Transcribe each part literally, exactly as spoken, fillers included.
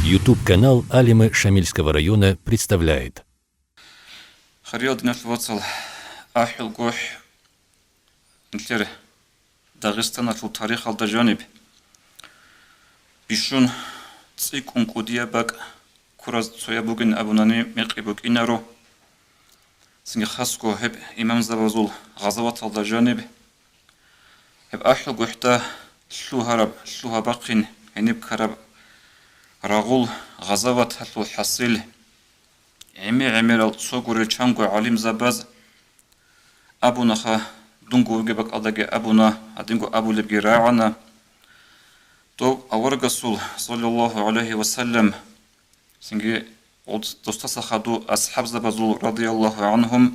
YouTube-канал Алимы Шамильского района представляет. Хириял диналъул вацал, АхӀулгохӀ нилъер Дагъистаналъул тарихалда жаниб бищун цӀикӀкӀун кӀудияб бакӀ ккураз цояб бугин абунани мекъи букӀинаро. Цинги хасго гьеб имамзабазул гъазаваталда жаниб, гьеб АхӀулгохӀда лъугьараб, лъугьа-бахъин гьениб ккараб рагъул гъазаваталъул хӀасил, гӀемер-гӀемерал цо гурел чанго гӀалимзабаз абунаха, дунго вугеб бакӀалдаги абуна, гьадинго абулебги рагӀана. Дов аварагасул, саллаллагьу гӀалайгьи ва саллам, цинги гъоц-, досдаса хадув асхӀабзабазул, радияллагьу гӀангьум,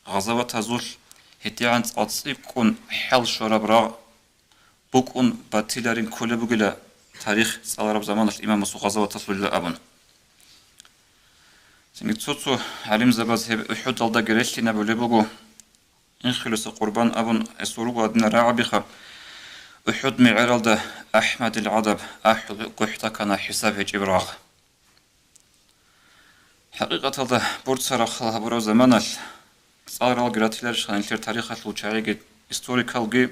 гъазаватазулъ гьитӀигӀан цӀалцӀикӀкӀун хӀал щвараб рагъ букӀун батиларин кколеб бугила тарих цӀалараб заманалъ имамасул гъазаваталъулила абун. Цинги цо-цо гӀалимзабаз гьеб УхӀудалдаги релълъинабулеб буго. Инхилуса къурбан абун гьесул руго гьадинал рагӀабиха, УхӀуд мегӀералда АхӀмадил гӀадаб АхӀулгохӀда ккана хӀисаб гьечӀеб рагъ. ХӀакъикъаталда, борцарахъал гьабураб заманалъ цӀаларалги ратиларищха нилъер тарихалъул чагӀиги, историкалги,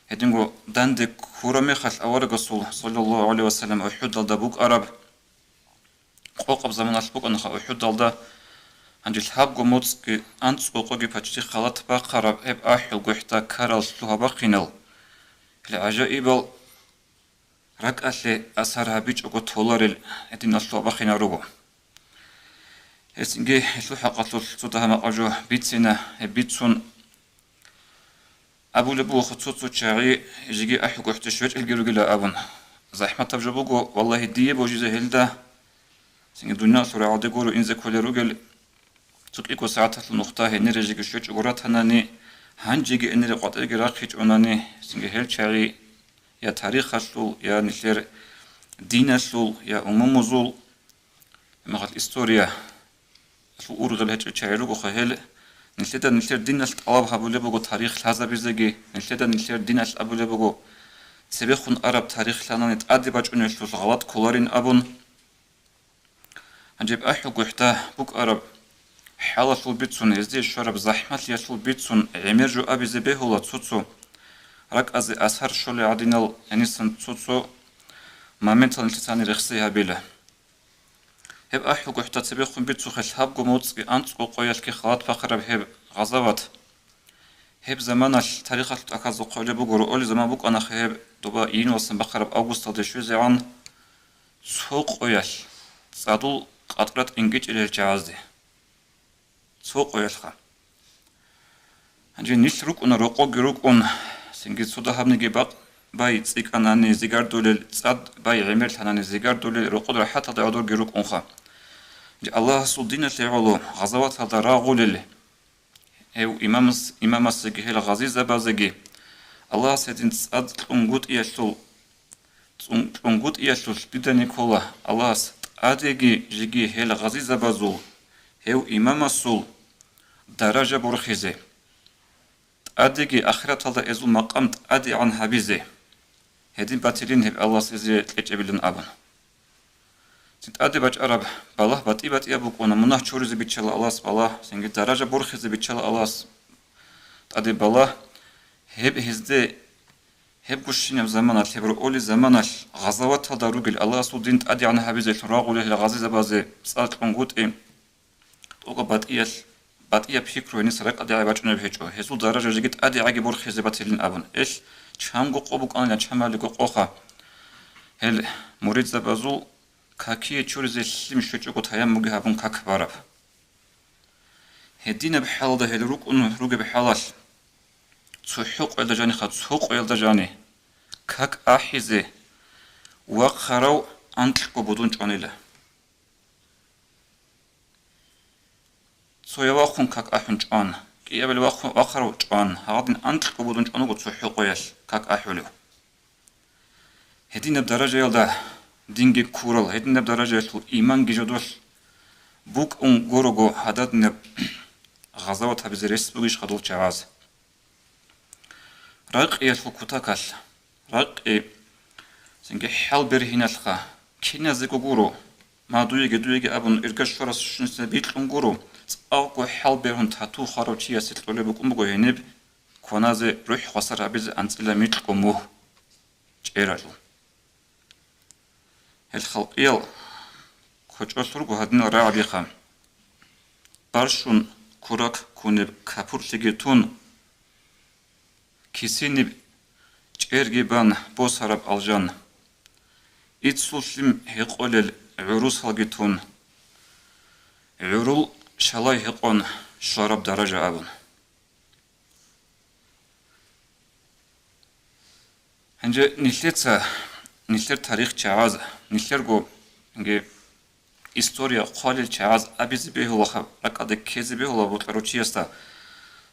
гьединго данде ккураб мехалъ аварагасул, саллаллагьу гӀалайгьи ва саллам, УхӀудалда букӀараб, къокъаб заманалъ букӀанаха УхӀудалда, гьанже лъабго моцӀги анцӀго къоги паччи халат бахъараб гьеб АхӀулгохӀда ккарал лъугьа-бахъинал, гьел гӀажаибал ракӀалъе асар гьабичӀого толарел гьединал лъугьа-бахъинал руго. Гьесинги гьелъул хӀакъалъулъ цо дагьа-макъа жо бицина, гьеб бицун абулеб буго цо-цо чагӀи, жеги АхӀулгохӀде щвечӀелги ругила абун. ЗахӀматаб жо буго, валлагьи, дие божизе гьелда, цинги дуниялалъул рагӀалде гуро инзе кколел ругел, цо кӀиго сагӀаталъул нухда гьенире жеги щвечӀого ратанани, гьанжеги гьенире къватӀирги рахъичӀонани, цинги гьел чагӀи я тарихалъул, я нилъер диналъул, я умумузул, гьебмехалъ историялъул ургъел гьечӀел чагӀи ругоха гьел. Нилъеда нилъер диналъ тӀалаб гьабулеб буго тарих лъазабизеги, нилъеда нилъер диналъ абулеб буго, цебехун араб тарих лъанани тӀаде бачӀунелъул гъалатӀ кколарин абун. Гьанже АхӀулгохӀда букӀараб хӀалалъул бицун, гьезде щвараб захӀмалъиялъул бицун гӀемер жо абизе бегьула цо-цо ракӀазе асар щолел гӀадинал, гьенисан цо-цо моментал нилъецани рехсей гьабила. Гьеб АхӀулгохӀда цебехун бицухъе лъабго моцӀги анцӀго къоялъги халат бахъараб гьеб гъазават. Гьеб заманалъ тарихалъул тӀахьазда хъвалеб буго, рокъолеб заман букӀанахъе гьеб, доба июньалдасан бахъараб августалде щвезегӀан, цо къоялъ цӀадул къатӀра тӀингичӀила гьел чагӀазде. Цо къоялъха. Гьанже нилъ рукӀуна, рокъоги рукӀун, цинги цо дагьабниги бакъ бай цӀикӀкӀанани зигардулел, цӀад бай гӀемерлъанани зигардулел, рокъор рахӀаталда гӀодорги рукӀунха. Гьанже Аллагьасул диналъе гӀоло гъазаваталда рагъулел гьев имамас-, имамасеги гьел гъазизабазеги Аллагьас гьедин цӀад кьунгутӀиялъул, цӀун-, кьунгутӀиялъулъ дидани ккола Аллагьас тӀадеги жеги гьел гъазизабазул, гьев имамасул даража борхизе, тӀадеги ахираталда гьезул макъам тӀадегӀан гьабизе. Гьедин батилин гьеб Аллагьас гьезие кьечӀебилан абун. Цин тӀаде бачӀараб балагь батӀи-батӀияб букӀуна, мунагь чуризе биччала Аллагьас балагь, цинги даража борхизе биччала Аллагьас тӀаде балагь. Гьеб гьезде, гьеб гущинаб заманалъ, гьеб рокъоли заманалъ гъазаваталда ругел Аллагьасул дин тӀадегӀан гьабизелъун рагъулел гъазизабазе цӀар кьунгутӀи, тӀокӀаб батӀиялъ, батӀияб пикру гьениса ракӀалде гӀай бачӀунеб гьечӀо, гьезул даража жеги тӀадегӀаги борхизе батилин абун. Эл чанго къо букӀанила, чамалиго къоха. Гьел муридзабазул какие чуризе лъим щвечӀого таяммуги гьабун как бараб. Гьединаб хӀалда гьел рукӀун ругеб хӀалалъ, цохӀо къоялда жаниха, цо къоялда жани, как ахӀизе вахъарав анкьго будун чӀванила. Цояв вахъун как ахӀун чӀван, кӀиябил вахъун вахъарав чӀван, гьагъадин анкьго будун чӀван вуго цохӀо къоялъ как ахӀулев. Гьединаб даражаялда динги ккурал, гьединаб даражаялъул иманги жодолъ букӀун гурого гьададинаб гъазават гьабизе рес бугищха дол чагӀаз? Ракъиялъул кутакалъ, ракъи цинги хӀал бергьиналъха, киназего гуро, ма дуеги, дуеги абун ирга щварасщинасда бикьун гуро, цӀакъго хӀалбергьун тату хварав чиясе кьолеб букӀун буго гьениб кваназе рухӀ хвасар гьабизе анцӀила микьго мугь чӀералъул. Гьел халкъиял кочӀолъ руго гьадинал рагӀабиха. Барщун курак кунеб капурлъиги тун, кисиниб чӀерги бан босараб алжан. Иццулъим гьекъолел гӀурусалги тун, гӀурул шалай гьекъон щвараб даража абун. Гьанже нилъеца, нилъер тарихчагӀаз, нилъерго, гьанже история хъвалел чагӀаз абизе бегьулаха, ракӀалде ккезе бегьула бокьарав чиясда,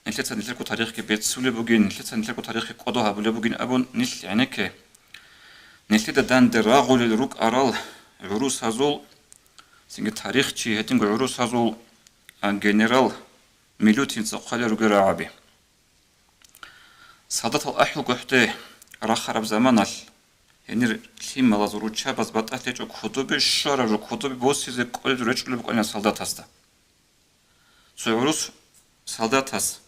нилъеца нилъерго тарихги беццулеб бугин, нилъеца нилъерго тарихги кӀодо гьабулеб бугин абун нилъ гӀенекке. Нилъеда данде рагъулел рукӀарал гӀурусазул, цинги тарихчи гьединго гӀурусазул, а, генерал Милютинца хъвалел ругел рагӀаби. Солдатал ахӀулгохӀде рахараб заманалъ, гьенир лъималаз, руччабаз батӀалъи гьечӀо кодобе щвараб жо, кодобе босизе кӀолел речӀчӀулеб букӀана солдатасда. Цо гӀурус солдатас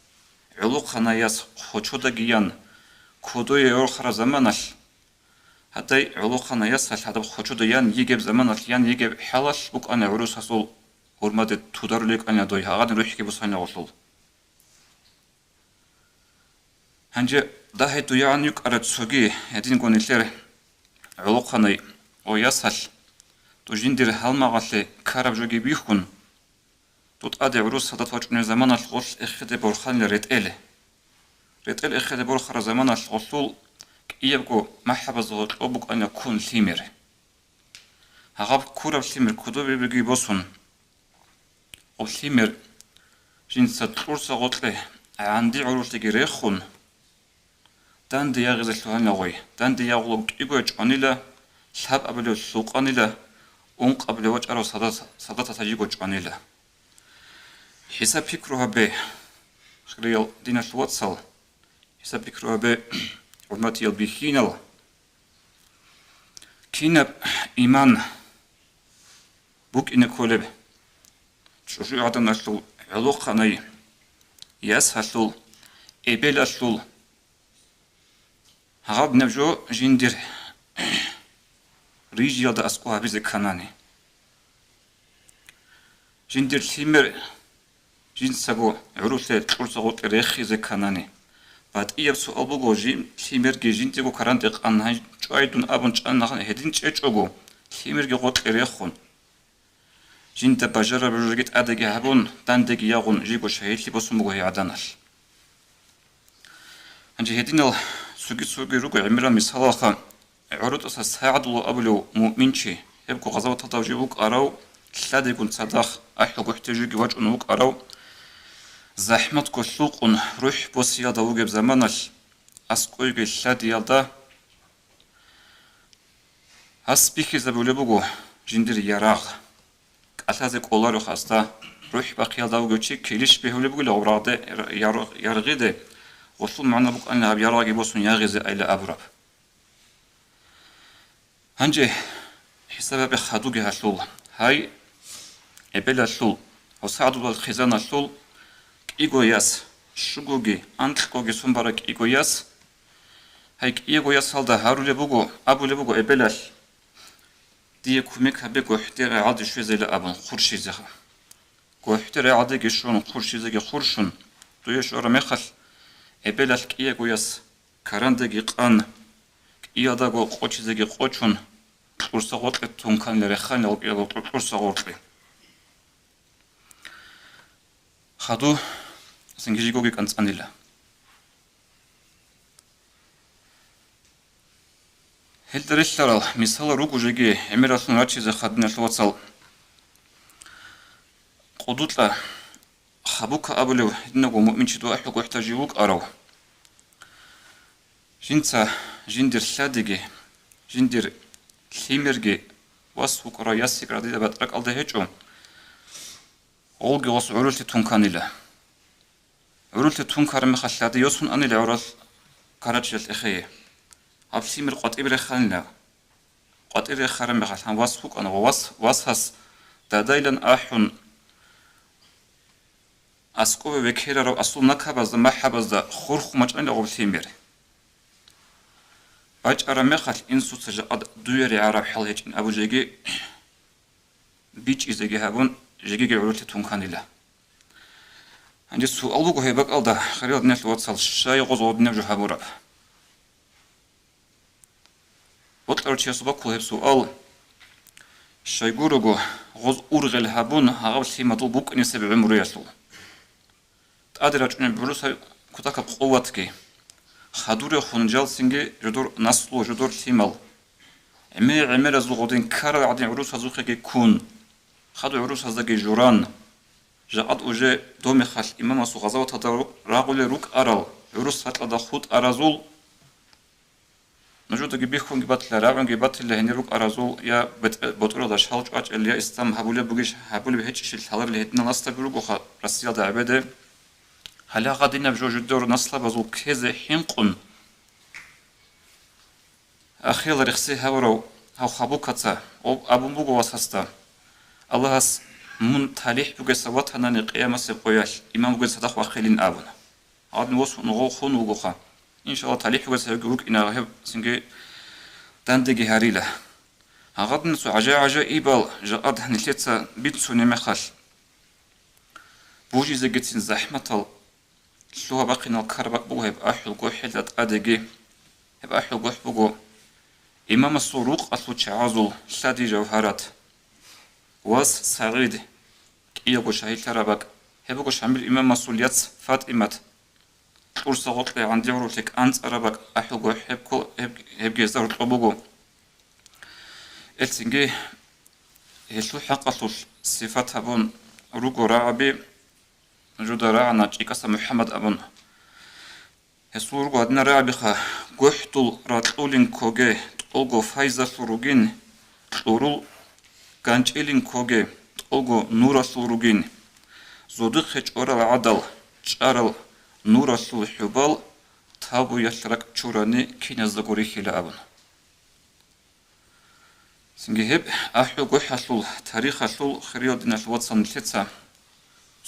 гӀолохъанай яс хочодаги ян кодое рорхараб заманалъ, гьадай гӀолохъанай ясалъ гьадаб хочода ян йигеб заманалъ, ян йигеб хӀалалъ букӀана гӀурусасул гьурмаде тударулел кӀана дой, гьагъадин рухӀги бусанила гъолъул. Гьанже дагьай дуягӀан йукӀарай цоги гьединго нилъер гӀолохъанай ва ясалъ, дун жиндир гьалмагъалъе ккараб жоги бихьун, дун тӀаде гӀурус солдат вачӀунеб заманалъ гъолъ эхеде борханила ретӀел. РетӀел эхеде борхараб заманалъ гъолъул кӀиябго махӀабазда гъоркьоб букӀанила ккун лъимер. Гьагъаб ккураб лъимер кодобеги босун, гъоб лъимер жинца кьурса гъоркье гӀанди гӀурулъеги рехун, данде ягъизе лъугьанила гъой, данде ягъулеб кӀиго чӀванила, лъабабилеб лъукъанила, ункъабилеб вачӀарав солдат-, солдаталда жиго чӀванила. ХӀисаб-пикру гьабе, хириял диналъул вацал, хӀисаб-пикру гьабе, хӀурматиял бихьинал, кинаб иман букӀине кколеб чӀужугӀаданалъул, гӀолохъанай ясалъул, эбелалъул, гьагъаб наб жо жиндир рижиялда аскӀоб гьабизе кканани. Жиндир лъимер жинцаго гӀурулъе кьурса гъоркье рехизе кканани. БатӀияб суал буго, жин лъимерги жиндиего каранде къан гьанчӀвай дун абун чӀана гьедин чӀечӀого, лъимерги гъоркье рехун. Жинда бажараб жо жоги тӀадеги гьабун, дандеги ягъун, жиго шагьидлъи босун буго гьей гӀаданалъ. Гьанже гьединал цоги-цоги руго гӀемерал мисалалха, гӀурутӀаса СагӀдулла абулев муъминчи, гьебго гъазаваталда жив вукӀарав, лъадигун цадахъ ахӀулгохӀде живги вачӀун вукӀарав, захӀматго лъукъун рухӀ босиялда вугеб заманалъ, аскӀойги лъадиялда, гьас бихьизабулеб буго жиндир ярагъ. КӀалъазе кӀоларев хасда, рухӀ бахъиялда вугев чи килищ бегьулеб бугила гъоб рагъде, яр-, яргъиде, гъолъул магӀна букӀанила гьаб ярагъги босун ягъизе айла абураб. Гьанже хӀисаб гьабе хадуги гьалъул, гьай, эбелалъул ва СагӀдуллал хъизаналъул кӀиго яс, щугоги, анкьгоги сон бараб кӀиго яс, гьай, кӀиего ясалда гьарулеб буго, абулеб буго эбелалъ, дие кумек гьабе гохӀде рагӀалде щвезейила абун хъурщизеха. ГохӀде рагӀалдеги щун, хъурщизеги хъурщун, дуе щвараб мехалъ, эбелалъ кӀиего яс карандеги къан, кӀиялдаго къочизеги къочун, кьурса гъоркье тунканила реханила кӀиялго кьу-, кьурса гъоркье. Хаду цинги жигоги кӀанцӀанила. Гьелда релълъарал мисалал руго жеги гӀемералъун рачизе хадиналъул вацал. Къудукьа Хабука абулев гьединавго муъминчи дуа хӀукъухӀда жив вукӀарав. Жинца жиндир лъадиги, жиндир лъимерги вас вукӀарав ясги радида батӀракӀалда гьечӀо, гъолги гъос гӀурулъе тунканила. ГӀурулъе тункараб мехалъ лъади йосун анила гӀурал карачиялъ эхее. Гьаб лъимер къватӀиб реханила. къватӀире рехараб мехалъ, гьан вас вукӀана ва вас, васас дадайилан ахӀун, аскӀове векерарав асул накабазда, махӀабазда хурхун бачӀанила гъоб лъимер. БачӀараб мехалъ инсуца жакъа дуе ригӀараб хӀал гьечӀин абу жеги бичӀчӀизеги гьабун, жегиги гӀурулъе тунканила. Гьанже суал буго гьеб бакӀалда, хириял диналъул вацал, щай гъоз гъодинаб жо гьабураб? Бокьарав чиясул баккул гьеб суал, щайгурого, гъоз ургъел гьабун, гьагъаб лъимадул букӀинесеб гӀумруялъул. ТӀаде рачӀунеб гӀурусай кутакаб къуватги, хадурехун жалцинги жодор наслу, жодор лъимал, гӀемер-гӀемеразул гъодин ккарал гӀадин гӀурусазухъеги ккун, хадур гӀурусаздаги журан, жакъад уже домехалъ имамасул гъазаваталда ру-, рагъулел рукӀарал гӀурус ракьалда хутӀаразул, нужедаги бихьунги батила, рагӀунги батила гьенир рукӀаразул, я бетӀе-, ботӀролда шал чӀвачӀел, я ислам гьабулеб бугищ, гьабулеб гьечӀищ лъаларел гьединал наслаби ругоха Россиялда гӀебеде. Гьале гъадинаб жо жидер наслабазул ккезе хӀинкъун, ахирал рехсей гьавурав гьав хабукаца абун буго васасда: «Аллагьас мун талихӀ бугеса ватанани къиямасеб къоялъ имам бугеса цадахъ вахъилин», – абун. Гьадин восун гъов хун вугоха. Иншалла, талихӀ бугеса гьевги вукӀина, гьеб цинги дандеги гьарила. Гьагъадинасул гӀажа-гӀажаибал жакъад нилъеца бицунеб мехалъ, бужизегицин захӀматал лъугьа-бахъинал ккараб бакӀ буго гьеб АхӀулгохӀелда тӀадеги. Гьеб АхӀулгохӀ буго имамасул рукъалъул чагӀазул лъади жавгьарат. Вас СагӀид, кӀиявго шагьидлъараб бакӀ. Гьеб буго Шамил имамасул яц ФатӀимат, кьурса гъоркье гӀанди гӀурулъе кӀанцӀараб бакӀ АхӀулгохӀ, гьеб ккол-, гьеб, гьебги гьезда гьоркьоб буго. Элцинги гьелъул хӀакъалъулъ сифат гьабун руго рагӀаби, жуда рагӀана ЧӀикӀаса МухӀаммад абун. Гьесул руго гьадинал рагӀабиха: гохӀдул ракьулин ккоге, тӀолго файзалъул ругин, кьурул ганчӀилин ккоге, тӀолго нуралъул ругин. Зодихъе чӀварал гӀадал чӀарал нуралъул хӀубал, табуялъ ракӀ чурани киназдаго рихьила абун. Цинги гьеб АхӀулгохӀалъул тарихалъул, хириял диналъул вацал, нилъеца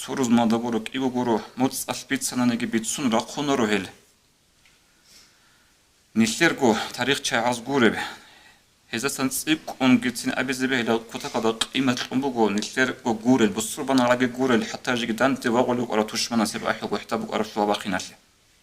цо рузмалда гуро, кӀиго гуро, моцӀалъ бицананиги бицун рахъунаро гьел. Нилъерго тарихчагӀаз гуреб, гьезасан цӀикӀкӀунгицин абизе бегьилал кутакалда къимат кьун буго нилъерго гурел, бусурбаналги гурел, хӀатта жеги данде вагъулев вукӀарав тушманас гьеб АхӀулгохӀда букӀараб лъугьа-бахъиналъе.